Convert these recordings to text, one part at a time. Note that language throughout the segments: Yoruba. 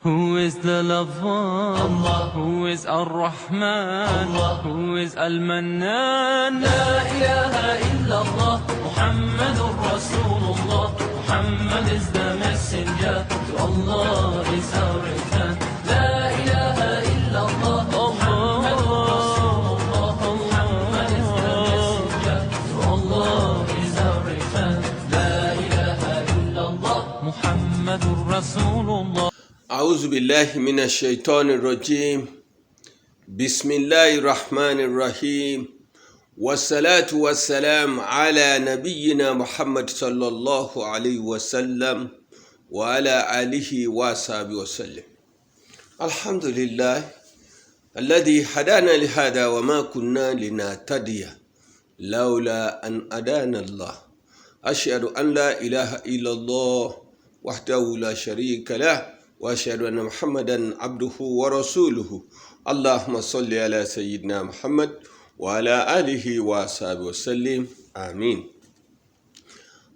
Who is the lover? Allah. Who is Ar-Rahman? Allah. Who is Al-Mannan? La ilaha illallah. Muhammadur Rasulullah. Muhammad is the messenger. To Allah is our return. La ilaha illallah. Muhammadur Rasulullah. Muhammad is the messenger. To Allah is our return. La ilaha illallah. Muhammadur Rasulullah. أعوذ بالله من الشيطان الرجيم. بسم الله الرحمن الرحيم، والصلاة والسلام على نبينا محمد صلى الله عليه وسلم وعلى آله وصحبه وسلم. الحمد لله الذي هدانا لهذا وما كنا لنهتدي لولا أن هدانا الله. أشهد أن لا إله إلا الله وحده لا شريك له، واشهد ان محمدا عبده ورسوله. اللهم صل على سيدنا محمد وعلى اله وصحبه وسلم، آمين.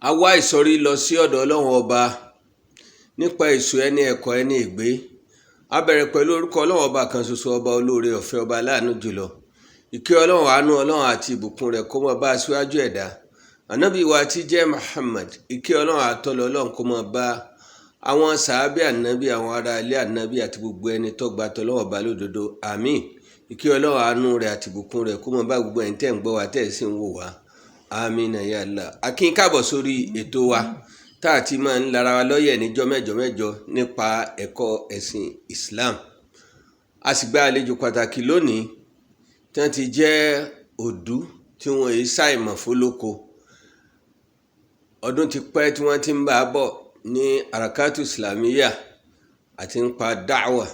A wá ìsọ̀rí lọ sí ọ̀dọ̀ Ọlọ́run Ọba nípa èso ẹni ẹ̀kọ́ ẹni ìgbé. A bẹ̀rẹ̀ pẹ̀lú orúkọ Ọlọ́run Ọba kan ṣoṣo, Ọba olóore ọ̀fẹ́, Ọba aláàánú jùlọ. Ìkẹ́ Ọlọ́run, àánú Ọlọ́run àti ìbùkún rẹ̀ kó máa bá aṣíwájú ẹ̀dá, Ànábì wa tí jẹ́ Muhammad. Ìkẹ́ Ọlọ́run àtọ́lọ́ Ọlọ́run kó máa bá àwọn sàábì Ànábì, àwọn ará ilé Ànábì àti gbogbo ẹni tó gba tọlọ́wọ́ bá lódodo. Àmín. Ìkẹ́ Ọlọ́run, àánú rẹ̀ àti ìbùkún rẹ̀ kó máa bá gbogbo ẹni tẹ́ ń gbọ́ wa, tẹ́ ẹ̀ sì ń wò wá. Àmín ya Allah. A kí yín káàbọ̀ sórí ètò wa tá a ti máa ń lara wa lọ́yẹ̀ níjọ́ mẹ́jọ mẹ́jọ nípa ẹ̀kọ́ ẹ̀sìn Islam. A sì gba àlejò pàtàkì lónìí tí wọ́n ti jẹ́ òdú tí wọ́n èyí ṣàìmọ̀ fólóko. Ọdún ti pẹ́ tí wọ́n ti ń bá a bọ̀ ní Harakatu Islamiyya àti nípa da'wa,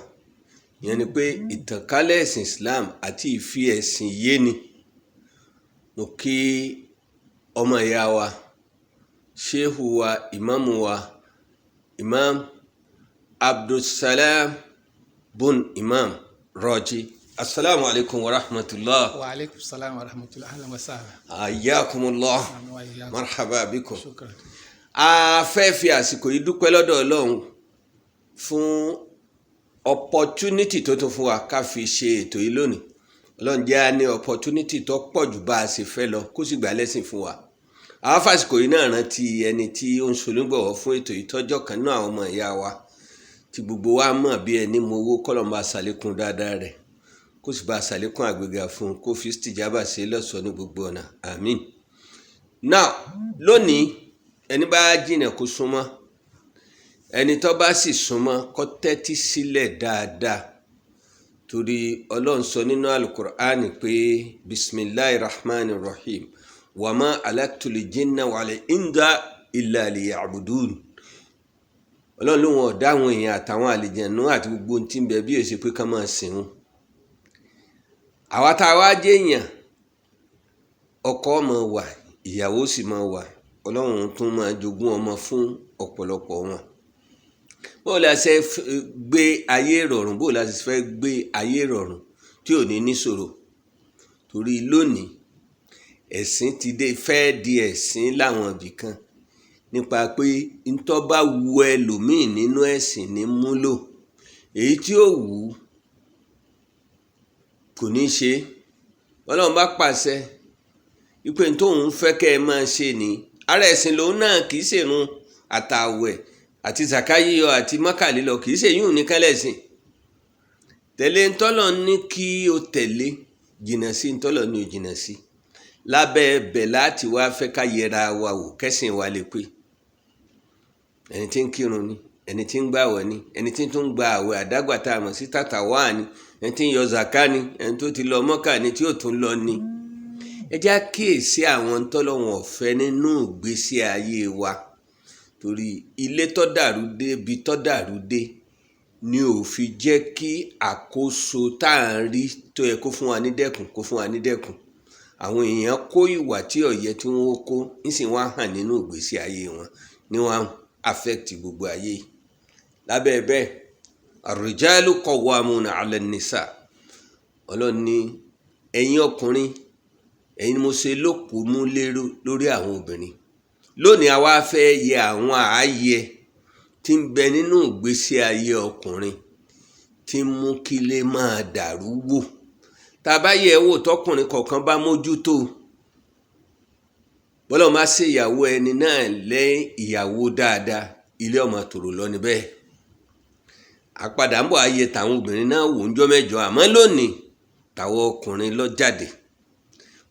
ìyẹn ni pé ìtànkálẹ̀ ẹ̀sìn Islam àti ìfi ẹ̀sìn yéni. Mo kí ọmọ ìyá wa, shehu wa, ìmáàmù wa, Imam Abdulsalam bun Imam Raji. Asalaamu alaykum wa rahmatulah. Wa aleykum salaam wa rahmatulah, ahlan wa sahlan. Ayakumullah. Wa iyyakum. Marhaba bikum. Shukran. A fẹ́ fi àsìkò yìí dúpẹ́ lọ́dọ̀ Ọlọ́run fún opportunity tó tún fún wa ká fi ṣe ètò yìí lónìí. Ọlọ́run jẹ́ á ní opportunity tó pọ̀ jù bá a ṣe fẹ́ lọ, kó sì gbà lẹ́sìn fún wa. Àwọn fàsìkò yìí náà rántí ẹni tí ó ń ṣolúgbọ̀wọ́ fún ètò yìí tọ́jọ́ kan náà, àwọn ọmọ ìyá wa tí gbogbo wa mọ̀ bí ẹni mọ owó. Kọ́lọ́n bá ṣàlékún dáadáa rẹ̀, kó sì bá ṣàlékún àgbéga fún un, kó fi stìjábà ṣe lọ́sọ̀ọ́ ní gbogbo ọ̀nà. Àmín. Now, lónìí, ẹni bá jìnà kó súnmọ́, ẹni tó bá sì súnmọ́ kó tẹ́tí sílẹ̀ dáadáa, torí Ọlọ́run sọ nínú Alukur'ani pé bisimilahi rahman rahim, wàmà alakituli jinna wàlẹ̀ inda illa liya'budun. Ọlọ́run ló wọn ọ̀dá àwọn èèyàn àtàwọn àlìjẹ̀nú àti gbogbo ohun tí ń bẹ bí èsì pé ká máa sìn wọn. Àwa tá a wá jẹ́ èèyàn, ọkọ máa wà, ìyàwó sì máa wà. Ọlọ́run tún máa jogún ọmọ fún ọ̀pọ̀lọpọ̀ wọn. Bó la ṣe gbé ayé ìrọ̀rùn, bó la ṣe fẹ́ gbé ayé ìrọ̀rùn tí ò ní níṣòro? Torí lónìí, ẹ̀sìn ti dé fẹ́ di ẹ̀sìn láwọn ibì kan nípa pé ntọ́ bá wu ẹlòmíì nínú ẹ̀sìn ní múlò, èyí tí ó wù ú kò ní ṣe. Ọlọ́run bá pàṣẹ wípé tóun fẹ́ kẹ́ ẹ máa ṣe ní ara ẹ̀sìn lòun náà, kì í ṣèrun àtàwẹ̀ àti zakayiyọ àti mọ́kàlélọ, kì í ṣe yún ní kẹ́lẹ́sìn. Tẹ̀lé ntọ́lọ̀ ní kí o tẹ̀lé, jìnnà sí ntọ́lọ̀ ní o jìnnà sí. Lábẹ́ ẹbẹ̀ láti wá fẹ́ ká yẹra wa wò kẹ́sìn wa lè pé. Ẹni tí ń kírun ni, ẹni tí ń gbàwẹ̀ ni, ẹni tí ń tún gba àwẹ̀ àdágbà tá a mọ̀ sí tàtà wá ni, ẹni tí ń yọ zaka ni, ẹni tó ti lọ mọ́kà ni, tí ò tún lọ ni. Ẹ já kíyèsí àwọn ntọ́lọ́wọ̀n ọ̀fẹ́ nínú ìgbésí ayé wa, torí ilé tó dàrú dé ibi tó dàrú dé ni ò fi jẹ́ kí àkóso tá à ń rí tó yẹ kó fún wa ní dẹ́kun kó fún wa ní dẹ́kun. Àwọn èèyàn kó ìwà tí ó yẹ tí wọ́n kó ń sì wá hàn nínú ìgbésí ayé wọn ní wọ́n affect gbogbo ayé. Lábẹ́ bẹ́ẹ̀, ar-rijalu qawwamuna 'ala an-nisa. Ọlọ́run ní ẹ̀yin ọkùnrin, ẹ̀yin ni mo ṣe lópòó lérò lórí àwọn obìnrin. Lónìí, àwa fẹ́ yẹ àwọn ààyè tí tí ń bẹ nínú ìgbésí ayé ọkùnrin tí ń mú kílé máa dàrú wò. Tá a bá yẹ̀ wò, tọkùnrin kọ̀ọ̀kan bá mójútó, bọ́lá máa ṣe ìyàwó ẹni náà lẹ́ ìyàwó dáadáa, ilé ọmọ tòrò lọ níbẹ̀. Àpadà ń bọ̀ ayé tàwọn obìnrin náà wò ń jọ́ mẹ́jọ, àmọ́ lónìí tàwọn ọkùnrin lọ jáde.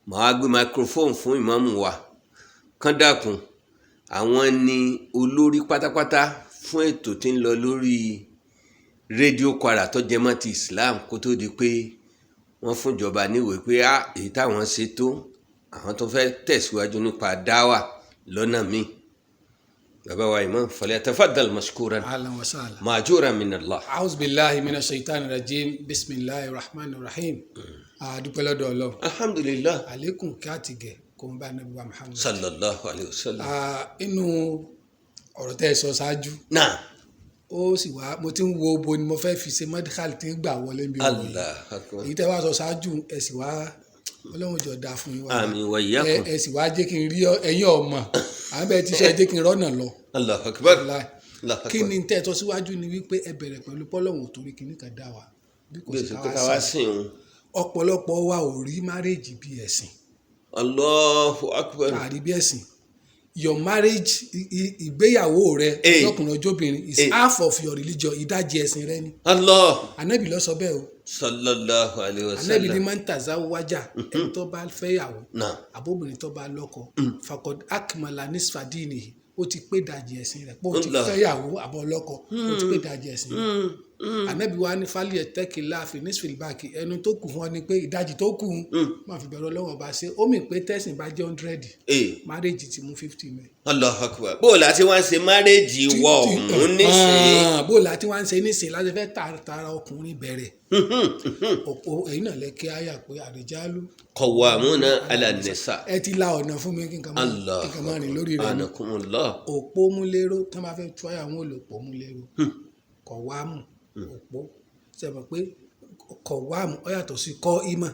Màá gbé microphone fún ìmáàmù wa kán dákun, àwọn ni olórí pátápátá fún ètò tí ń lọ lórí rédíò Kwara tó jẹ mọ́ ti Islam, kó tó di pé wọ́n fúnjọba níwèé pé á èyí táwọn ṣe tó, àwọn tó fẹ́ tẹ̀síwájú nípa dáwà lọ́nà míì. Bàbá wa imam, falyatafaddal mashkuran Ahlan wa sahlan. ma'juran minallah. A'udhu billahi minash shaitani rajim. Bismillahir rahmanir rahim. A dúpẹ́ lọ́dọ̀ Ọlọ́run. Alhamdulillah. Àlékún kí á ti gẹ̀ kó ń bá Ànábì wa Muhammad. Sallallahu alayhi wa sallam. Inú ọ̀rọ̀ tẹ́ ẹ sọ ṣáájú, Náà. ó sì wá mo ti ń wo bo ni mo fẹ́ fi ṣe mọ́díkàlì tí ń gbà wọlé bí wọ̀nyí. Allah akbar. Èyí tẹ́ wá sọ ṣáájú, ẹ sì wá, Ọlọ́run jọ dáa fún yín wá. Àmín wa iyyakum. Ẹ sì wá jẹ́ kí n rí ẹ̀yin ọmọ àwọn bẹ́ẹ̀ ti sọ, ẹ jẹ́ kí n rọ́nà lọ. Allah akbar. Wallahi. Allah Kí akbar. ni tẹ́ ẹ tọ́ síwájú ni wípé ẹ bẹ̀rẹ̀ pẹ̀lú pọ́lọ́hún torí kìíní kan dá wa bí kò bí o sí sì ká pé ká wá wá sí. sìn òun. Ọ̀pọ̀lọpọ̀ wa ò rí marriage bí ẹ̀sìn. Allahu akbar. Àrí bí ẹ̀sìn. Your marriage, ìgbéyàwó rẹ, ọjọ́kùnrin ọjọ́bìnrin, is half of your religion, ìdajì ẹ̀sìn rẹ ni. Allah. Ànábì ló sọ bẹ́ẹ̀ o. Sallallahu alayhi wa Ànábì ní sallam. man tazawwaja, ẹni tó bá fẹ́yàwó Náà. àbóbìnrin tó bá lọ́kọ, faqad akmala nisfa dinihi, ó ti pé ìdajì ẹ̀sìn rẹ̀, pé ó ti Allah. fẹ́yàwó àbọ̀ lọ́kọ, ó ti pé ìdajì ẹ̀sìn rẹ̀. Ànábì wa ní falyattaqillah fi nisfil baqi, ẹnu tó kù fún ọ ni pé ìdajì tó kù, máa fi bẹ̀rù Ọlọ́run ọba ṣe. Ó mì pé tẹ̀sìn bá jẹ́ 100, marriage ti mú 50 mẹ́. Allahu akbar. Bó o láti wá ń ṣe marriage wọ ọ̀hún nísìnyí? Bó o láti wá ń ṣe nísìnyí láti fẹ́ tara ọkùnrin bẹ̀rẹ̀. Ọ̀pọ̀ èyí náà lẹ kí àyà pé àrìjálù Qawwamuna ala nisa. Ẹ ti la ọ̀nà fún mi kí n kàn máa Allah kí n kàn máa rìn lórí rẹ̀ ni. Anakumullah. Òpó múléró, tí wọ́n bá fẹ́ tú àyà wọn ò lò pò múléró, kọ̀wámù, òpó sẹ́mi pé kọ̀wámù ó yàtọ̀ sí kọ́ ìmọ̀.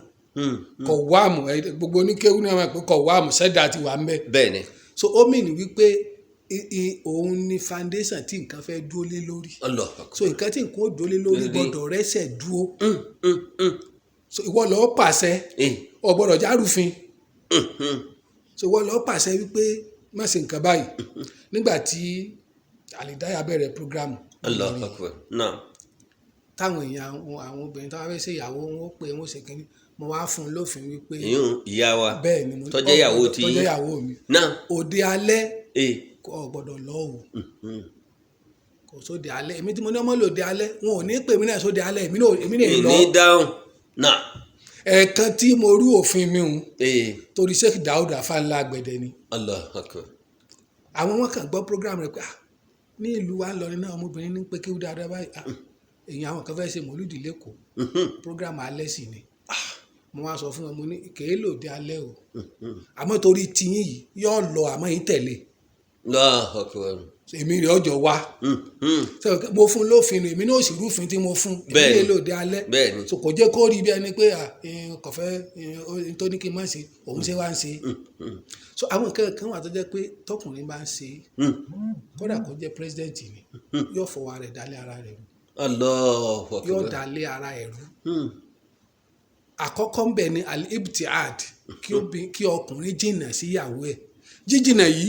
Kọ̀wámù, gbogbo oníkéwú náà mọ̀ pé kọ̀wámù sẹ́dá ti wà ń bẹ̀. Bẹ́ẹ̀ni. So ó mìíní wípé òun ni foundation tí nǹkan fẹ́ dúró lé lórí. Allah akbar. So nǹkan tí nǹkan ó dúró lé lórí Lórí. gbọ́dọ̀ rẹ́sẹ̀ dúró. So ìwọ lọ́ọ́ pàṣẹ, o gbọ́dọ̀ járùfin. So ìwọ lọ́ọ́ pàṣẹ wípé má ṣe nǹkan báyìí. Nígbà tí Àlìdáyà bẹ̀rẹ̀ program, Allah akbar. Naam. táwọn èèyàn, àwọn obìnrin tó bá fẹ́ ṣe ìyàwó, wọn ó pè, wọn ó ṣe kínní, mo wá fún un lófin wípé Ìyún ìyá wa. Bẹ́ẹ̀ ni mo Tó jẹ́ ìyàwó tó ti jẹ́ yín. ìyàwó mi. Náà. Òde alẹ́ kò gbọ́dọ̀ lọ o, kò sóde alẹ́. Èmi tí mo ní ọmọ lòde alẹ́, wọn ò ní pè mí náà sóde alẹ́, èmi náà lọ. Ìní dáhùn. Náà. Ẹ̀ẹ̀kan tí mo rú òfin mi hùn, torí Sheikh Daoud Afanla Agbẹ̀dẹ ni. Allah akbar. Àwọn wọn kàn gbọ́ program rẹ̀ pé, ah, ní ìlú wa ń lọ nínú àwọn ọmọbìnrin ní pé kí ó dáadáa báyìí, ah, èèyàn àwọn kan fẹ́ ṣe mọ̀lúdì lẹ́kọ̀ọ́, program alẹ́ sì ni. Mo wá sọ fún wọn, mo ní kèé lòde alẹ́ o, àmọ́ torí tiyín yìí yóò lọ, àmọ́ yín tẹ̀lé. Allahu akbar. Èmi rẹ̀ ọjọ́ wa. So, mo fún lófin nù, èmi náà sì rúfin tí mo fún èmi lè lòde alẹ́. So kò jẹ́ kó rí bí ẹni pé kò fẹ́ tó ní kí n má ṣe òun ṣe wá ń ṣe. So àwọn nǹkan kan wà tó jẹ́ pé tọkùnrin bá ń ṣe, kódà kó jẹ́ president ni, yóò fọwọ́ rẹ̀ dálé ara rẹ̀ rú. Allahu Yóò akbar. dálé ara ẹ̀ rú. Àkọ́kọ́ ń bẹ̀ ni al-ibtiad, kí ọkùnrin jìnnà sí ìyàwó ẹ̀. Jíjìnnà yìí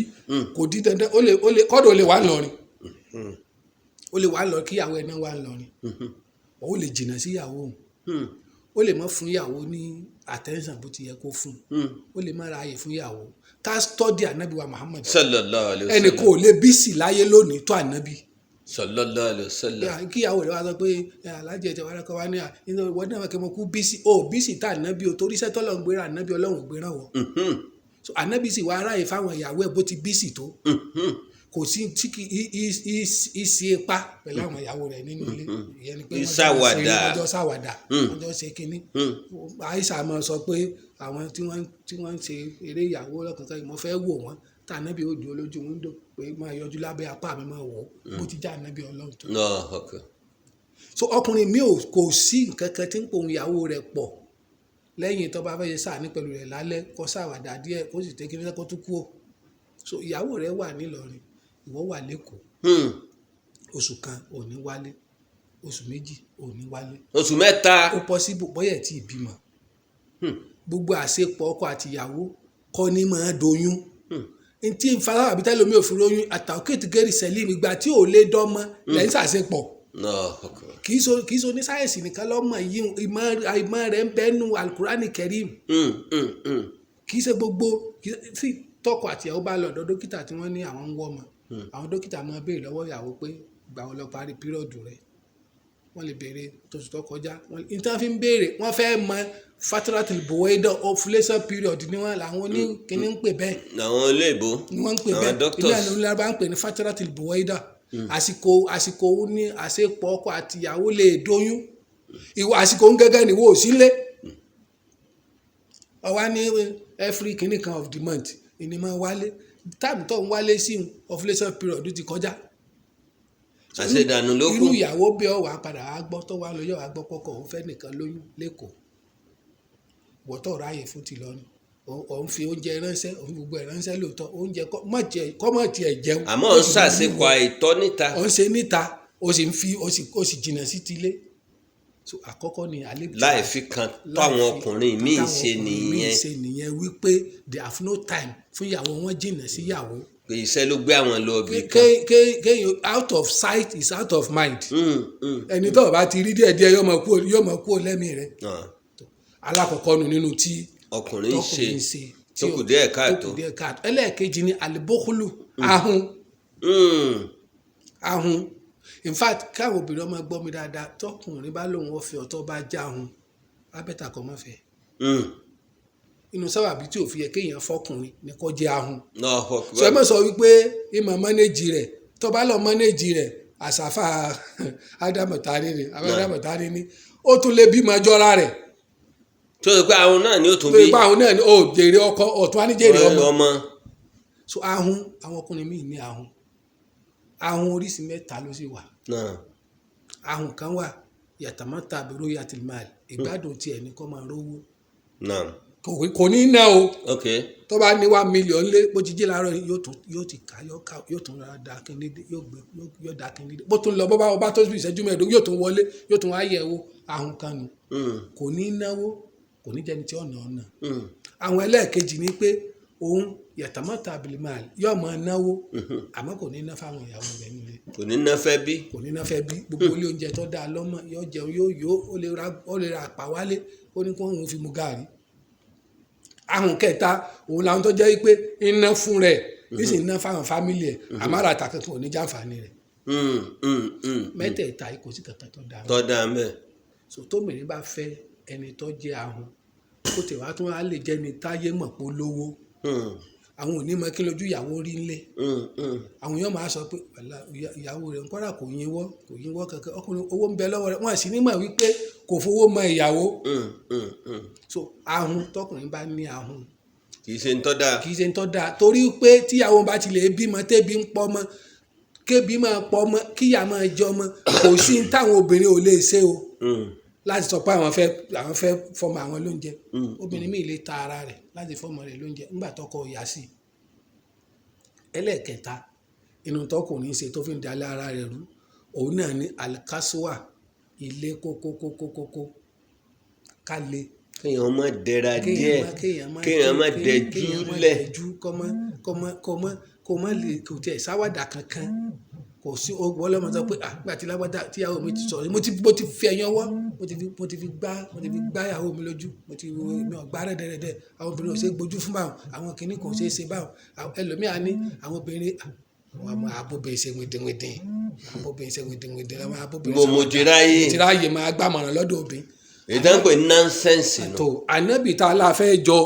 kò di dandan, ó lè kọ́dọ̀ ó lè wà lọ́rin, ó lè wà lọ kí ìyàwó ẹ̀ náà wà lọ́rin, ó lè jìnnà sí ìyàwó òun, ó lè má fún ìyàwó ní attention bó ti yẹ kó fún, ó lè má ráàyè fún ìyàwó. Ká study ànábì wa Muhammad. Sallallahu alayhi wa Ẹnì sallam. kò lè busy láyé lónìí tó ànábì. Sallallahu alayhi wa sallam. Kí ìyàwó rẹ̀ wá sọ pé alájẹ tẹ wàá kọ́ wa ní à ìwọ náà kẹ́ mọ̀ kú busy ó busy tá ànábì o, torí iṣẹ́ tọ́lọ̀ ń gbéra ànábì, Ọlọ́run ò gbéra wọ̀. So ànábì sì wá ráàyè fáwọn ìyàwó ẹ̀ bó ti busy tó, kò sí tí kì í sí ipa pẹ̀lú àwọn ìyàwó rẹ̀ nínú ilé. Ìyẹn ni pé wọ́n jọ Ìṣàwàdà. ṣeré, wọ́n jọ ṣàwàdà, wọ́n jọ ṣe kínní. Aisha máa sọ pé àwọn tí wọ́n ń ṣe eré ìyàwó lọ́kànkan, mo fẹ́ wò wọ́n, tá ànábì ó dúró lójú window pé máa yọjú lábẹ́ apá mi, máa wò ó, bó ti já ànábì Ọlọ́run tó. Allahu akbar. So ọkùnrin mi ò kò sí nǹkan kan tí ń pòun ìyàwó rẹ̀ pọ̀ lẹ́yìn tó bá fẹ́ ṣe sáà ní pẹ̀lú rẹ̀ lálẹ́, kó ṣàwàdà díẹ̀, kó sì tẹ́ kí ní kó tún kú ò. So ìyàwó rẹ̀ wà nílọrin, ìwọ wà lẹ́kọ̀ọ́. Oṣù kan ò ní wálé, oṣù 2 ò ní wálé, oṣù 3. Ó possible bóyá ẹ̀ tí ì bímọ. Gbogbo àṣepọ̀ ọkọ àtìyàwó kọ́ ni máa doyún. Ntí nfàlà àbí tẹ́lómi òfin lóyún àtàkùn gẹ́rì sẹ́lìm ìgbà tí ò lè dọ́mọ lẹ́yìn ṣàṣepọ̀. Allahu Akbar. Kì í so ní sáyẹ̀nsì nìkan lọ́mọ yìí, ìmọ̀ rẹ̀ ń bẹ́nu alukurani kẹrim. Kì í ṣe gbogbo tí tọkọ àtìyàwó bá lọ ọ̀dọ̀ dókítà tí wọ́n ní àwọn ń wọ́ ọmọ, àwọn dókítà máa béèrè lọ́wọ́ ìyàwó pé ìgbà wo lọ parí period rẹ̀. Wọ́n lè béèrè tóṣù tó kọjá. Nítorí fi ń béèrè, wọ́n fẹ́ mọ fatratil buwaida ovulation period ni wọ́n làwọn oníkíní ń pè bẹ́ẹ̀. Àwọn olóyìnbó. Ni wọ́n ń pè Àwọn bẹ́ẹ̀. doctors. Ilé àná bá ń pè ní fatratil buwaida. Àsìkò òun ní àṣepọ̀ ọkọ àtìyàwó lè dóyún. Ìwọ àsìkò ń gẹ́gẹ́ ni wo ò sílé ọwá ní every kìíní kan of the month ìní máa wálé. Time tó ń wálé sí ovulation period ti kọjá. Àṣedànù ló Irú kù. ìyàwó bí ọ wà padà wá gbọ́ tó wá lọ yọ wá gbọ́ pọ́kọ̀ òun fẹ́ nìkan lóyún lẹ́kọ̀ọ́, wọ́tọ̀ ráàyè fún ti lọ ni òun fi oúnjẹ ránṣẹ́, òun fi gbogbo ẹ̀ ránṣẹ́ lóòótọ́, oúnjẹ kọ́ mọ̀ tiẹ̀ kọ́ mọ̀ tiẹ̀ jẹun. Àmọ́ ń ṣàṣepọ̀ àìtọ́ níta. Ó ń ṣe níta, ó sì ń fi ó sì jìnnà sí tilé. So àkọ́kọ́ ni àlejò Láì fi kan táwọn ọkùnrin míì ṣe nìyẹn. Ṣe nìyẹn wípé they have no time fún ìyàwó wọn, jìnnà sí ìyàwó. Pé iṣẹ́ ló gbé àwọn lọ ibì kan. Kéèyàn out of sight is out of mind. Ẹni tó o bá ti rí díẹ̀ díẹ̀ yóò mọ̀ kúrò lẹ́mìí rẹ̀. Ah, Alákọ̀ọ́kọ́ nu nínú tí ọkùnrin ń ṣe tọkùnrin ṣe tó kù díẹ̀ káàtó. Tó kù díẹ̀ káàtó. Ẹlẹ́ẹ̀kejì ni alibokulu, ahun. Ahun. In fact, káwọn obìnrin ọmọ gbọ́ mi dáadáa, tọkùnrin bá lóun ọ̀fẹ́ ọ̀tọ́ bá já ahun, abẹ́ta kọ́ mọ́ fẹ́. Inú sábàbí tí ò fi yẹ kéèyàn fọkùnrin ni kò jẹ́ ahun. Allahu Akbar. Sọ ẹ mọ̀ sọ wípé ìmọ̀ manage rẹ̀, tó bá lọ manage rẹ̀, àṣàfà ádámù tani ni ádámù tani ni ó tún lè bímọ jọra rẹ̀. Tó ṣe pé àwọn náà ni ó tún tó bí. ipá àwọn náà ni ó jèrè ọkọ, ọ̀tún á ní jèrè ọmọ. Ọmọ. So ahun, àwọn ọkùnrin míì ní ahun. Ahun oríṣi mẹ́ta ló sì wà. Náà. Ahun kan wà, yàtàmátà àbúrò yàtìmáàlì, ìgbádùn tiẹ̀ ní kó máa rówó. Náà. Kò ní ná o. Tó bá ní 1 million lé, bó ti jí láàárọ̀ yóò tún yóò ti kà yóò kà, yóò tún ra da kíní dé, yóò gbé yóò da kíní dé, bó tún lọ, bó bá ọba tó fi ìṣẹ́jú 15 yóò tún wọlé, yóò tún wá yẹ̀ wò. Ahun kan nù. Kò ní náwó, kò ní jẹni tí ọ̀nà ọ̀nà. Àwọn ẹlẹ́ẹ̀kejì ni pé òun yàtàmọ́tà abilimal, yóò máa náwó àmọ́ kò ní ná fáwọn ìyàwó rẹ̀ nílé. Kò ní ná fẹ́ bí. Kò ní ná fẹ́ bí. Gbogbo ilé oúnjẹ tó dáa lọ́mọ yóò jẹun, yóò yó, ó lè ra àpà wálé, ó ní kó òun fi mu gààrí. Ahùn kẹta òun làwọn tó jẹ́ pé iná fún rẹ̀ ní sì ń ná fáwọn family ẹ̀, àmọ́ ara àtàkùn kò ní jàǹfààní rẹ̀. Mẹ́tẹ̀ẹ̀ta yìí kò sí kankan tó dáa. Tó dáa mẹ́. So tómìnrin bá fẹ́ ẹni tó jẹ́ ahun, kó tẹ̀ wá tún á lè jẹ́ ni táyé mọ̀ pé ó lówó, àwọn ò ní mọ kí lójú ìyàwó rí ńlẹ̀. Àwọn èèyàn máa sọ pé wàhálà ìyàwó rẹ̀ nkọ́ra kò yínwọ́, kò yínwọ́ kankan, ọkùnrin owó ń bẹ lọ́wọ́ rẹ̀, wọ́n sì ní mọ̀ wípé kò fowó mọ ìyàwó. So ahun, tọkùnrin bá ní ahun, Kì í ṣe ń tọ́ dáa. Kì í ṣe ń tọ́ da, torí pé tíyàwó bá ti lè bímọ, tébi ń pọ̀ mọ́, kébi máa pọ̀ mọ́, kíyà máa jẹ ọmọ, kò sí ní táwọn obìnrin ò lè ṣe o láti sọ pé àwọn fẹ́ fọmọ àwọn lóúnjẹ. Obìnrin míì lè ta ara rẹ̀ láti fọmọ rẹ̀ lóúnjẹ nígbà tọkọ ìyá sí i. Ẹlẹ́ẹ̀kẹta inú tọkùnrin ṣe tó fi ń dalẹ̀ ara rẹ̀ rú, òun náà ní alikasuwa, ilé kókókókókó ká le. Kéèyàn má dẹra díẹ̀. Kéèyàn má Kéèyàn má dẹjú kéèyàn má lẹ̀. dẹjú, kọ́mọ kọ́mọ kọ́mọ kọ́mọ lè kò tiẹ̀ sáwàdà kankan kò sí. Wọ́n lọ́mọ sọ pé ah, nígbà tí lágbádá tíyàwó mi ti sọ̀rọ̀, mo ti fi ẹ̀yìn ọwọ́, mo ti fi gbá ìyàwó mi lójú, mo ti mi ò gbá rẹ́dẹ̀rẹ́dẹ́. Àwọn obìnrin ò ṣe é gbójú fún báwọn, àwọn kìnnì kan ò ṣe é ṣe báwọn. Ẹlòmíà ní àwọn obìnrin, àwọn ọmọ abóbìnrin ṣe wìndìnwìndìn, abóbìnrin ṣe wìndìnwìndìn, àwọn abóbìnrin Mo mo ti ráyè. Mo ti ráyè máa gbàmọ̀ràn lọ́dọ̀ obìnrin. Èyí tó ń pè ní nonsense nù. Tó ànábì tá a la fẹ́ jọ.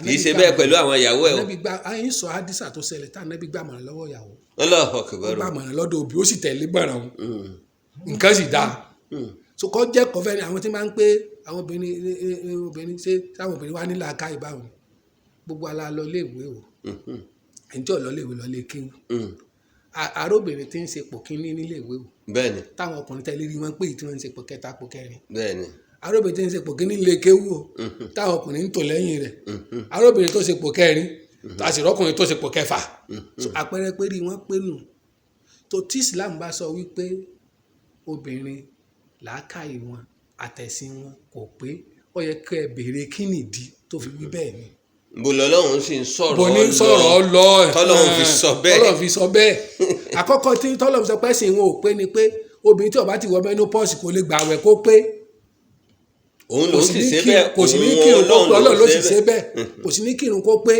Kì í ṣe bẹ́ẹ̀ pẹ̀lú àwọn ìyàwó ẹ̀ o. Ànábì gba ayé sọ hadisa tó ṣẹlẹ̀ tá ànábì gbàmọ̀ràn lọ́wọ́ ìyàwó. Allahu Ó Akbar. gbàmọ̀ràn lọ́dọ̀ òbí, ó sì tẹ̀lé gbọ̀ràn òun, nǹkan sì dáa. So kọ́ jẹ́ kọfẹ́ ni àwọn tí máa ń pé àwọn obìnrin obìnrin ṣé táwọn obìnrin wá nílà ká ìbáwọn gbogbo ala lọ léèwé o. Ẹni tí ò lọ léèwé lọ lé kéwú. Àròbìnrin tí ń ṣe pò kínní nílé ìwé o, Bẹ́ẹ̀ni. táwọn ọkùnrin tẹ́lẹ̀ rí wọn pé tí wọ́n ń ṣe pò kẹta, pò kẹrin. Arọ́bìnrin tí ń ṣe pò kínní nílé kéwú o, táwọn ọkùnrin ń tò lẹ́yìn rẹ̀. Arọ́bìnrin tó ṣe pò kẹrin, àṣìrọ́kùnrin tó ṣe pò kẹfà. So àpẹẹrẹ pé rí wọn pé nù. Tó tí Islam bá sọ wípé obìnrin làákàyè wọn àtẹ̀sìn wọn kò pé, ó yẹ kẹ́ ẹ béèrè kí nìdí tó fi wí bẹ́ẹ̀ ni. Bó lọ́lọ́run sì ń sọ̀rọ̀ Bó ní sọ̀rọ̀ lọ. Tọ́lọ́run fi sọ bẹ́ẹ̀. Tọ́lọ́run fi sọ bẹ́ẹ̀. Àkọ́kọ́ tí tọ́lọ́run sọ pé ẹ̀sìn wọn ò pé ni pé obìnrin tí ó bá ti wọ menopause kò lè gbààwẹ̀ kó pé. Òun Kò ló sì sì ní ṣe kí bẹ́ẹ̀. Kò sì ní Òun kírun kó pé. Ọlọ́run ló sì ṣe bẹ́ẹ̀. bẹ́ẹ̀. Kò sì ní kírun kó pé.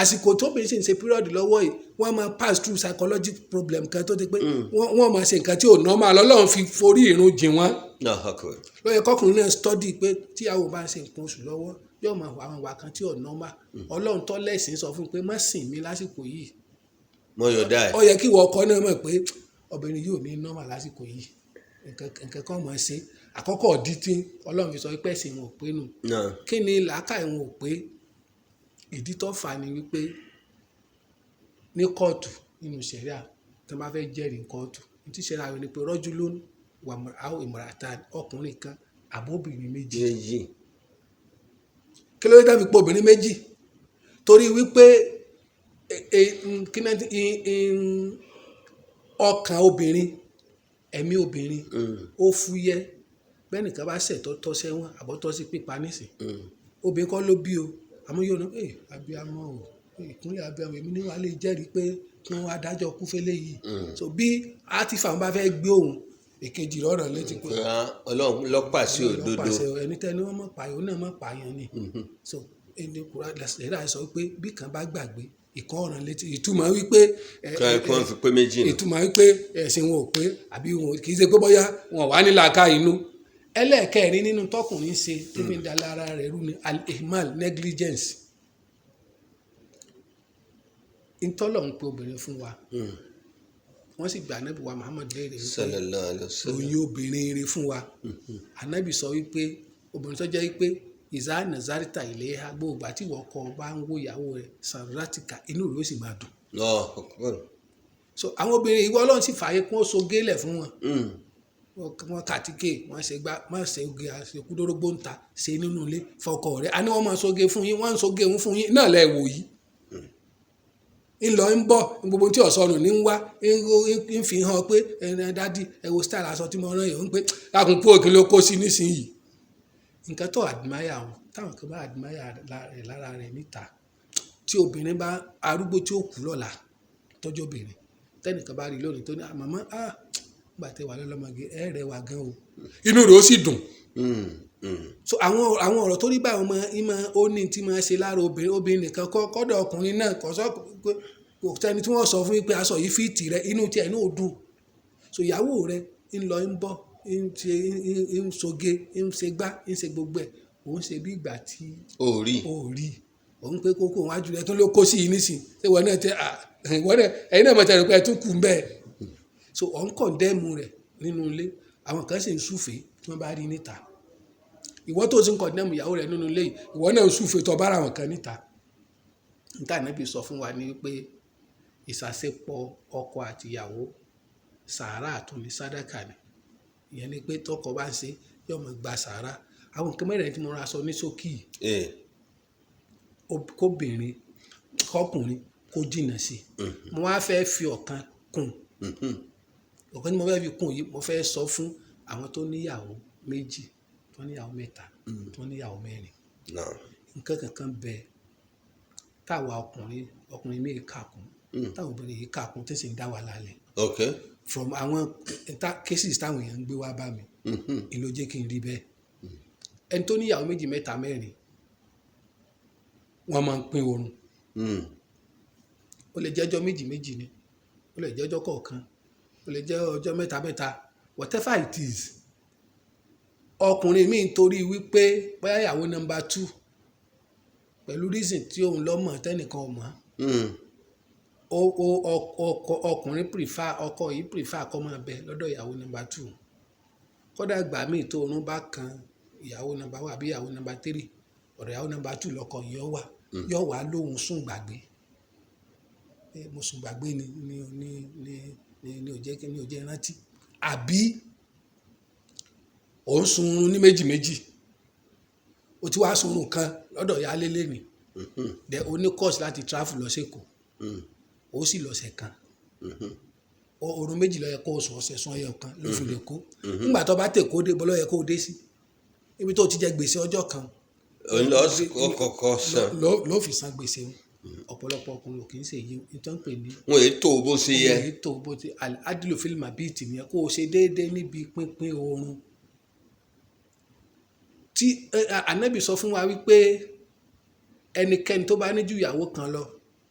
Àsìkò tóbìnrin sì ń ṣe period lọ́wọ́ yìí, wọ́n máa pass through psychological problem kan tó ti pé wọ́n máa ṣe nǹkan tí ò normal. Ọlọ́run fi forí ìrun jìn wọ́n. Allahu Akbar. Ló yẹ kọkùnrin náà study pé tíyàwó bá ń ṣe nǹkan oṣù lọ́wọ́, yóò máa wà àwọn ìwà kan tí ò normal. Ọlọ́run tó lẹ́sìn sọ fún un pé má sìn mí lásìkò yìí. Mo yọ̀dá ẹ̀. Ó yẹ kí ìwọ ọkọ náà mọ̀ pé obìnrin yóò ní normal lásìkò yìí, nǹkan kan máa ṣe. Àkọ́kọ́ ọ̀dí tí Ọlọ́run fi sọ pé ẹ̀sìn wọn ò pé nù. Náà. Kí ni làákàyè wọn ò pé? Ìdí tó fà á ni wípé ní kóòtù, nínú ṣẹ̀ríà, tí wọ́n bá fẹ́ jẹ́rìí ní kóòtù, ní tí ṣẹ̀ríà rẹ̀ ni pé rajulun wa aw imra'atan, ọkùnrin kan àbóbìnrin méjì. Méjì. Kí ló dé tá fi pọ̀ obìnrin méjì? Torí wípé kí náà ọkàn obìnrin, ẹ̀mí obìnrin ó fúyẹ́. Bẹ́ẹ̀ nìkan bá ṣẹ̀ tó tọ́ sẹ́wọ̀n àbọ̀ tọ́ sí pípa nísìn, obìnrin kọ́ ló bí o, àmọ́ yóò ní ẹ abiyamọ o, ìkúnlẹ̀ abiyamọ, èmi ní wàá lè jẹ́rìí pé kí wọ́n wá dájọ́ kú fẹ́lẹ́ yìí. So bí àtìfà wọn bá fẹ́ gbé òun èkejì rọrọ létí pé Ọlọ́run ló pàṣẹ Ọlọ́run ló òdodo. pàṣẹ, ẹni tẹ́ni wọ́n mọ̀ pààyàn, òun náà mọ̀ pààyàn ni. So ẹni kura lẹ́sẹ̀ sọ pé bí kan bá gbàgbé, ìkan ọ̀ràn létí. Ìtumọ̀ wípé Kí wọ́n fi pé méjì nù. Ìtumọ̀ wípé ẹ̀sìn wọn ò pé àbí wọn kì í ṣe pé bóyá wọn wà ní làákà inú. Ẹlẹ́ẹ̀kẹrin nínú tọkùnrin ṣe tí fi ń da lára rẹ̀ rú ni al-ihmal, negligence. Ntọ́lọ̀ ń pe obìnrin fún wa, wọ́n sì gba Ànábì wa Muhammad léèrè wípé Sallallahu alaihi wasallam. Ròyìn obìnrin rere fún wa. Ànábì sọ wípé obìnrin tó jẹ́ wípé ìzá nazarita ilayha, gbogbo àti ìwọ ọkọ bá ń wo ìyàwó rẹ̀, sàrátìkà, inú rẹ̀ ó sì máa dùn. Allahu Akbar. So àwọn obìnrin ìwọ Ọlọ́run sì fààyè kún ó so gélẹ̀ fún wọn. Wọ́n kàtíkè, wọ́n ṣe gbá, wọ́n ṣe oge àṣekúdórógbó ń ta ṣe nínú ilé fọkọ rẹ̀. A ní wọ́n máa soge fún yín, wọ́n ń soge òun fún yín náà lẹ́ wò yìí, ńlọ ń bọ̀, gbogbo tí ọ̀sọ́nù ní ń wá ń fi hàn pé ẹ daddy, ẹ wo style aṣọ tí mo rán yìí. Ó ń pé lákùn kú òkè ló kó sí nísìnyìí. Nǹkan tó admire wọn, táwọn kan bá admire rẹ̀ lára rẹ̀ níta, tí obìnrin bá arúgbó tí ó kú lọ́la tọ́jú obìnrin, tẹ́nìkan bá rí lónìí tó ní, "Ah, màmá, ah, nígbà tẹ́ wà lọ́lọ́mọge, ẹ rẹwà gan o," inú rẹ̀ ó sì dùn. So àwọn ọ̀rọ̀ tó rí báwọn ọmọ ìmọ̀ ó ní tí máa ṣe lára obìnrin. Obìnrin nìkan kọ́, kọ́dọ̀ ọkùnrin náà kò sọ pé kò sẹ́ni tí wọ́n sọ fún yín pé aṣọ yìí fit rẹ, inú tiẹ̀ inú ò dùn. So ìyàwó rẹ ń lọ ń bọ̀, ń ṣe, ń soge, ń ṣe gbá, ń ṣe gbogbo ẹ̀, òun ṣe bí ìgbà tí Ó rí. ó rí òun pé kókó wájú rẹ tó ló kó sí yìí nísìn. Ṣé ìwọ náà tẹ ìwọ náà, ẹ̀yin náà mọ̀ tẹ̀lé pé ẹ tún kù ń bẹ́ẹ̀. So ọ̀ ń condemn rẹ̀ nínú ilé, àwọn kan sì ń súfèé tí wọ́n bá rí níta. Ìwọ tó sì ń condemn ìyàwó rẹ nínú ilé yìí, ìwọ náà ń súfèé tó bá ra àwọn kan níta. Níta Ànábì sọ fún wa ní wípé ìsàsepọ̀ ọkọ àti ìyàwó, sàárà tún ní, sàdákà ni. Ìyẹn ni pé tọkọ bá ń ṣe, yóò máa gba sàárà. Àwọn nǹkan mẹ́rẹ̀ẹ̀rin tí mo ra sọ ní ṣókí yìí, kóbìnrin, kọkùnrin kó jìnnà sí i. Mo wá fẹ́ fi ọ̀kan kún. Ọ̀kan tí mo fẹ́ fi kún yìí, mo fẹ́ sọ fún àwọn tó níyàwó méjì, tó níyàwó mẹ́ta, tó níyàwó mẹ́rin. Nǹkan kankan bẹ táwa ọkùnrin, ọkùnrin míì kà kún, táwọn obìnrin yìí kà kún, tí sì ń dá wa lálẹ́. From àwọn cases táwọn èèyàn ń gbé wá bá mi, ìlò jẹ́ kí n rí bẹ́ẹ̀. Ẹni tó níyàwó méjì, mẹ́ta, mẹ́rin, wọ́n máa ń pín oorun. Ó lè jẹ́jọ́ méjì méjì ni, ó lè jẹ́jọ́ kọ̀ọ̀kan, ó lè jẹ́ ọjọ́ mẹ́ta mẹ́ta, whatever it is. Ọkùnrin míì, torí wípé bóyá ìyàwó number two, pẹ̀lú reason tí òun lọ mọ̀ tẹ́nìkan ò mọ̀, ó ọkọ ọkùnrin prefer, ọkọ yìí prefer kó máa bẹ lọ́dọ̀ ìyàwó number two. Kódà ìgbà míì tó oorun bá kan ìyàwó number one àbí ìyàwó number three, ọ̀dọ̀ ìyàwó number two lọkọ yìí ó wà, yóò wá lóhun sùn gbàgbé. Mo sùn gbàgbé ni ò jẹ́ rántí. Àbí òun sun oorun ní méjì méjì, o ti wá sun oorun kan lọ́dọ̀ ìyáálé lénìí, then o ní course láti travel lọ sí Èkó, ó sì lọ́sẹ̀ kan. Oorun 2 ló yẹ kó o sùn, ọ̀sẹ̀ sùn ọyọ kan ló fi lè kó. Nígbà tó bá tè kó dé, bọ́ ló yẹ kó o dé sí ibi tó ti jẹ gbèsè ọjọ́ kan. Òun lọ kọ́kọ́ san. Ló fi san gbèsè o. Ọ̀pọ̀lọpọ̀ ọkùnrin ò kì í ṣe èyí tó ń pè ní wọn èyí tó bó ṣe yẹ. Èyí tó bó ti adìlò fílìmù bíi tìyẹn, kó o ṣe déédéé níbi pínpín oorun. Tí Ànábì sọ fún wa wípé ẹnikẹ́ni tó bá ní ju ìyàwó kan lọ,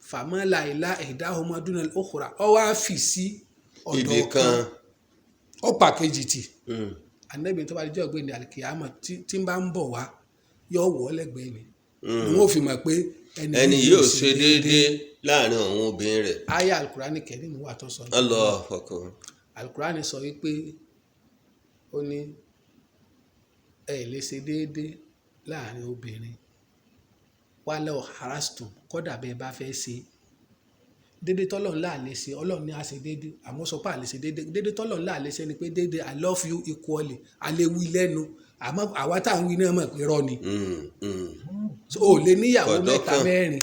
fàmọ́là ìlà ẹ̀dá ọmọdún òkúra ọ wá fi sí ọ̀dọ̀ ibì kan kan. Ó pàkejì tì. Ànábì tó bá di jọ́ ọ̀gbẹ́ni alikiyama tí ń bá ń bọ̀ wá, yọ wọ́ lẹ́gbẹ̀ẹ́ ni ni wọ́n fi mọ̀ pé ẹni yóò ṣe déédéé láàrin àwọn obìnrin rẹ̀. Aya alukurani kẹrin wà tó sọ. Allahu Akbar. Alukurani sọ wípé ó ní ẹ lè ṣe déédéé láàrin obìnrin wálé harastum, kódà bẹ́ẹ̀ bá fẹ́ ṣe déédéé. Tọ́lọ́run là lè ṣe, Ọlọ́run ní a ṣe déédéé, àmọ́ sọ pé a lè ṣe déédéé. Déédéé tọ́lọ́run là lè ṣe ni pé déédéé I love you equally, a lè wí lẹ́nu, àmọ́ àwa tá à ń wí náà mọ̀ pé rọ́ ni. So, o lè níyàwó Kọ̀dọ̀ mẹ́ta kan. mẹ́rin.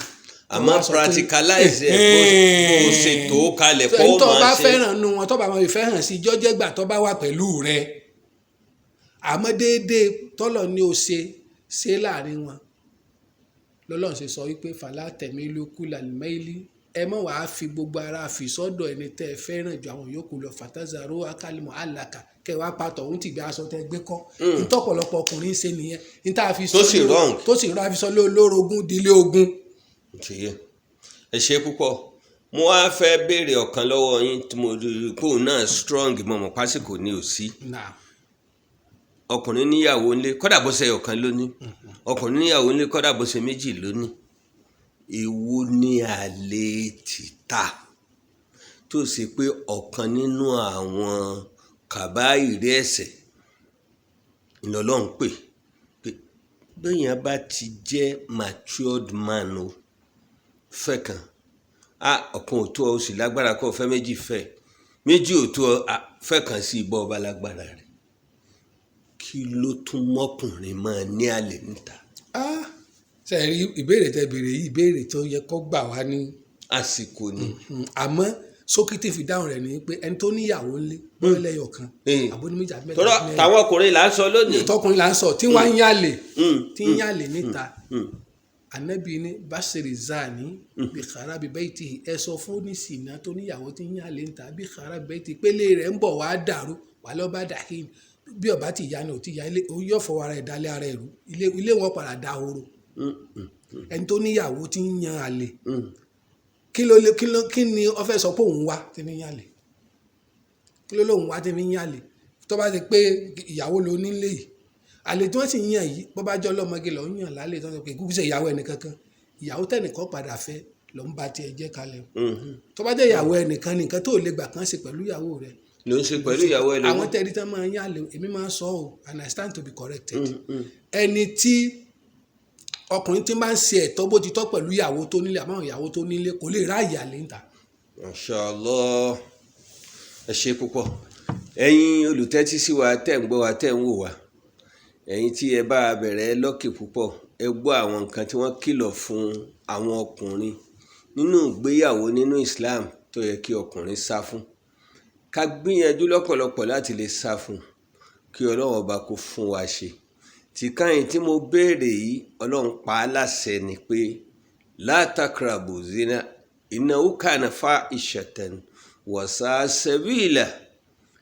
Àmọ́ Wá sọ pé- practicalize ẹ̀ bó ṣe tó kalẹ̀ kó ẹni tó bá máa ṣe. fẹ́ràn nu wọn, tó bá máa fi fẹ́ràn sí jọ́jẹ́gbà tó bá wà pẹ̀lú rẹ̀, àmọ́ déédéé tọ́lọ̀ ní o ṣe ṣe láàrin wọn. Lọ́lọ́run ṣe sọ wípé fàlà tẹ̀mí ló kú làlùmẹ́ìlì, ẹ mọ̀ wàá fi gbogbo ara fi sọ́dọ̀ ẹni tẹ́ ẹ fẹ́ràn ju àwọn yòókù lọ, fàtàzàrò akálímọ̀ àlàkà kẹwàá pàtó òun ti gbé aṣọ tẹ́ gbé kọ́. Ntọ́pọ̀lọpọ̀ ọkùnrin ṣe nìyẹn níta fi sọ Tó sì wrong. Tó sì wrong, àfi sọ lórogún dílé ogun. Ti yé, ẹ ṣe púpọ̀. Mo wá fẹ́ béèrè ọ̀kan lọ́wọ́ yín tí mo rí i pé òun náà strong mọ̀mọ́ pásìkò ní òsì. Náà. Ọkùnrin níyàwó ńlé, kódà bó ṣe ọ̀kan lóní. Ọkùnrin níyàwó ńlé, kódà bó ṣe méjì lóní. Èwo ni àlè títà tó ṣe pé ọ̀kan nínú àwọn kàbáìrí ẹ̀ṣẹ̀ ìlọ́lọ́run pè pé bẹ́yàn bá ti jẹ́ matured man o, fẹ́ kan, a ọ̀kan ò tó ọ, o sì lágbára kó o fẹ́ méjì, fẹ́ méjì ò tó ọ, a fẹ́ kan sí ibọ̀ ọba lágbára rẹ̀. Kí ló tún mọ́kùnrin máa ní àlè níta? Ah, ṣe rí ìbéèrè tẹ béèrè yìí, ìbéèrè tó yẹ kó gbà wá ní àsìkò ni. Àmọ́ sókítì fi dáhùn rẹ̀ ni pé ẹni tó níyàwó ńlé, bóyá lẹ́yọ̀ kan àbó ní méjì àbí mẹ́ta tọ́lá àbí mẹ́rin. Táwọn ọkùnrin là ń sọ lónìí. Tọkùnrin là ń sọ tí wọ́n ń yàlè tí ń yàlè níta. Anabi ní basiri zani bí kharabi baitihi, ẹ sọ fún oníṣìnà tó níyàwó tí ń yàlè níta, bí kharabi baitihi, pélé rẹ̀ ń bọ̀ wá dàrú wà lọ́ba dàhín. Bí ọba ti yá ni ò ti yá ilé, òun yóò fọwọ́ ara ẹ̀ dálé ara ẹ̀ rú, ilé wọn padà dahoro. Ẹni tó níyàwó tí ń yan àlè, kí ló lè kí ló kí ni ó fẹ́ sọ pé òun wá tí fi ń yàlè? Kí ló lóun wá tí fi ń yàlè? Tó bá ti pé ìyàwó ló nílé yìí, àlè tí wọ́n sì ń yàn yìí, bó bá jọ́ lọ́mọge lọ́ ń yàn lálẹ́, tó ń sọ pé kúkú ṣe ìyàwó ẹnìkankan, ìyàwó tẹnìkan padà fẹ́ ló ń ba tiẹ̀ jẹ́ kalẹ̀. Tó bá jẹ́ ìyàwó ẹnìkan nìkan tó lè gbà kán ṣe pẹ̀lú ìyàwó rẹ̀ ló ń ṣe pẹ̀lú ìyàwó ẹ lónìí. Àwọn tẹ́rí tán máa ń yàlè, èmi máa ń sọ ọ́, and I stand to be corrected, ẹni tí ọkùnrin tí máa ń ṣe ẹ̀tọ́ bó ti tọ́ pẹ̀lú ìyàwó tó nílé, àmọ́ ìyàwó tó nílé kò lè ráàyè àlè níta. Mashallah, ẹ ṣe púpọ̀. Ẹ̀yin olùtẹ́tí sí wa, tẹ́ ń gbọ́ wa, tẹ́ ń wò wá, ẹ̀yin tí ẹ bá bẹ̀rẹ̀ lọ́kì púpọ̀, ẹ gbọ́ àwọn nǹkan tí wọ́n kìlọ̀ fún àwọn ọkùnrin nínú ìgbéyàwó nínú Islam tó yẹ kí ọkùnrin sá fún. Ká gbìyànjú lọ́pọ̀lọpọ̀ láti lè sá fún, kí Ọlọ́run ọba kó fún wa ṣe. Tí káyìn tí mo béèrè yìí, Ọlọ́run pa á láṣẹ ni pé la takrabu zina innahu kana fa'ishatan wa sa'a sabila.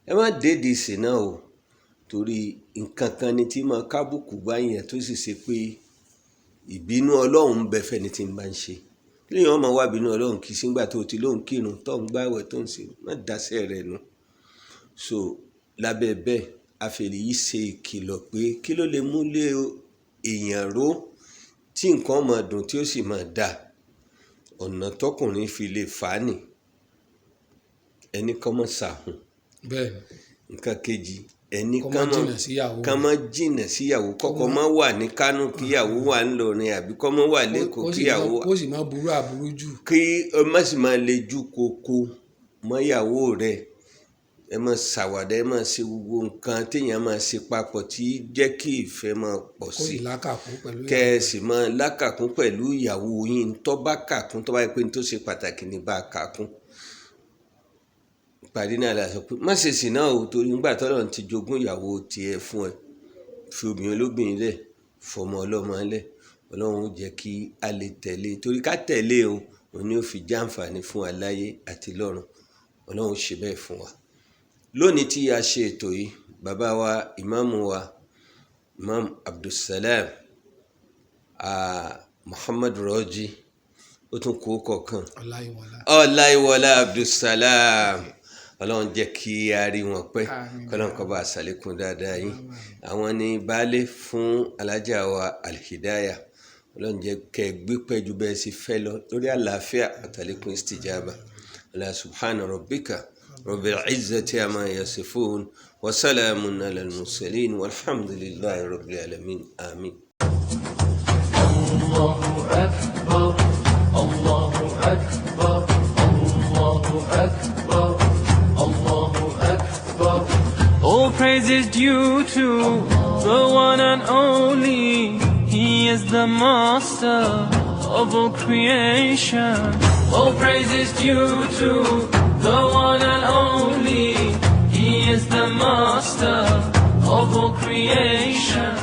Ẹ má dédìí sìná o, torí nǹkan kan ni tí máa kábùkù báyẹn, tó sì ṣe pé ìbínú Ọlọ́run ń bẹ fẹ́ni tí ń bá ń ṣe. Lẹ́yìn ọmọ wa bínú Ọlọ́run kì í sígbà tó ti lóhùn kírun tó ń gbààwẹ̀ tó ń ṣe, má dáṣẹ́ rẹ̀ nù. So lábẹ́ bẹ́ẹ̀, àfẹ̀lẹ́ yìí ṣe ìkìlọ̀ pé kí ló lè mú lé èèyàn ró tí nǹkan máa dùn tí ó sì máa dà, ọ̀nà tọkùnrin fi lè fà á nì ẹni kọ́ mọ́ sàhùn. Bẹ́ẹ̀ni. Nǹkan kejì, ẹni kó má jìnnà síyàwó. Ká má jìnnà síyàwó, kọ́kọ́ má wà ní Kánò kíyàwó wà ńlọrin, àbí kọ́ má wà lẹ́kọ̀ọ́ kíyàwó kó sì má burú àburú jù. Kí ẹ má sì máa lejú koko mọ́yàwó rẹ̀. Ẹ má ṣàwàdà, ẹ má ṣe gbogbo nǹkan téèyàn máa ṣe papọ̀ tí jẹ́ kí ìfẹ́ máa pọ̀ kó sí sì lákàkún pẹ̀lú kẹ́ ẹ sì máa lákàkún pẹ̀lú ìyàwó yín. Tó bá kàkún, tó bá yẹ pé ní tó ṣe pàtàkì ní bá a kàkún. Ìparí náà la sọ pé má ṣe sì náà o, torí nígbà tọ́lọ́run ti jogún ìyàwó tiẹ̀ fún ẹ, fi obìnrin olóbìnrin lẹ̀, fọmọ ọlọ́mọ lẹ̀. Ọlọ́run ó jẹ́ kí a lè tẹ̀lé, torí ká tẹ̀lé o, òun ni ó fi jàǹfààní fún wa láyé àti lọ́run. Ọlọ́run ó ṣe bẹ́ẹ̀ fún wa. Lónìí tí a ṣe ètò yìí, bàbá wa, ìmáàmù wa, Imam Abdulsalam Muhammad Raji, ó tún kó kọ̀ọ̀kan. Ọláyíwọlá. Ọláyíwọlá Abdulsalam, Ọlọ́run jẹ́ kí a rí wọn pẹ́. Àmín. Kọ́lọ́n kó bá a ṣàlékún dáadáa yín. Àwọn ní baálé fún alájà wa Alhidaya. Ọlọ́run jẹ́ kẹ́ ẹ gbé pẹ́ ju bẹ́ẹ̀ sì fẹ́ lọ lórí àlàáfíà àtàlékún istijaba. Ala subhana rabbika rabbil izzati amma yasifun wa salamun ala al-mursalin walhamdulillahi rabbil alamin. Amin. الله أكبر الله أكبر الله أكبر الله أكبر. All praise is due to the one and only. He is the master of all creation. All praise is due to the one and only. He is the master of all creation.